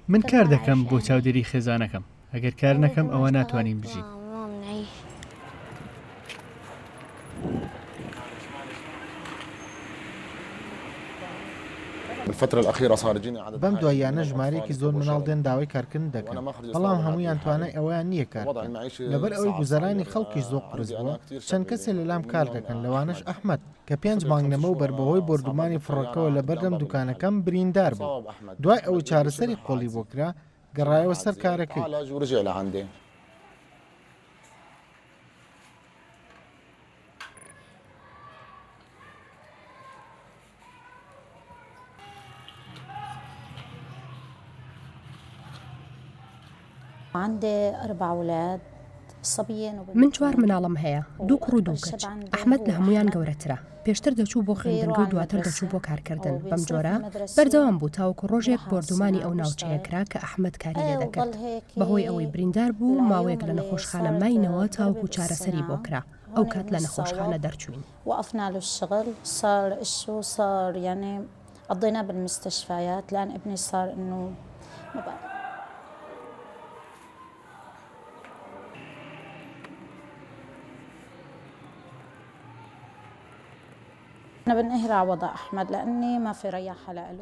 من کار دەکەم بۆ چاودێری خێزانەکەم، ئەگەر کار نەکەم ئەوا ناتوانین بژین. بەم دواییانە ژمارەیەکی زۆر منداڵ دێن داوای کارکردن دەکەن، بەڵام هەموویان توانای ئەوەیان نییە کار بکەن، لەبەر ئەوەی گوزەرانی خەڵکیش زۆر قورس بووە، چەند کەسێ لەلام کار دەکەن لەوانەش ئەحمەد، کە پێنج مانگ لەمەوبەر بەهۆی بۆردومانی فڕۆکەوە لەبەردەم دوکانەکەم بریندار بوو، دوای ئەوەی چارەسەری قۆڵی بۆ کرا، گەڕایەوە سەر کارەکەی. من چوار مناڵم هەیە، دوو کوڕ و دوو کچ، ئەحمەد لە هەموویان گەورەترە، پێشتر دەچوو بۆ خوێندنگە و دواتر دەچوو بۆ کارکردن، بەم جۆرە بەردەوام بوو تاوەکو ڕۆژێک بۆردومانی ئەو ناوچەیە کرا کە ئەحمەد کاری لێ دەکرد، بەهۆی ئەوەی بریندار بوو ماوەیەک لە نەخۆشخانە ماینەوە تاوەکو چارەسەری بۆ کرا، ئەوکات لە نەخۆشخانە دەرچووین. وقفنا له الشغل صار إشو صار يعني قضيناه بالمستشفيات لأن ابني صار إنه ما بقى.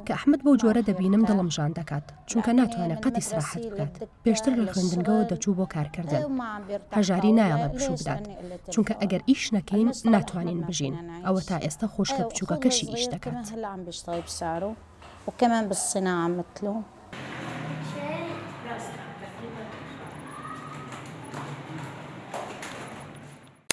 کە ئەحمەد بەو جۆرە دەبینم دڵم ژان دەکات، چونکە ناتوانێت قەت ئیسراحەت بکات، پێشتر لە خوێندنگەوە دەچوو بۆ کارکردن، هەژاری نایەڵێ پشوو بدات، چونکە ئەگەر ئیش نەکەین ناتوانین بژین، ئەوە تا ئێستا خوشکە بچووکەکەشی ئیش دەکات.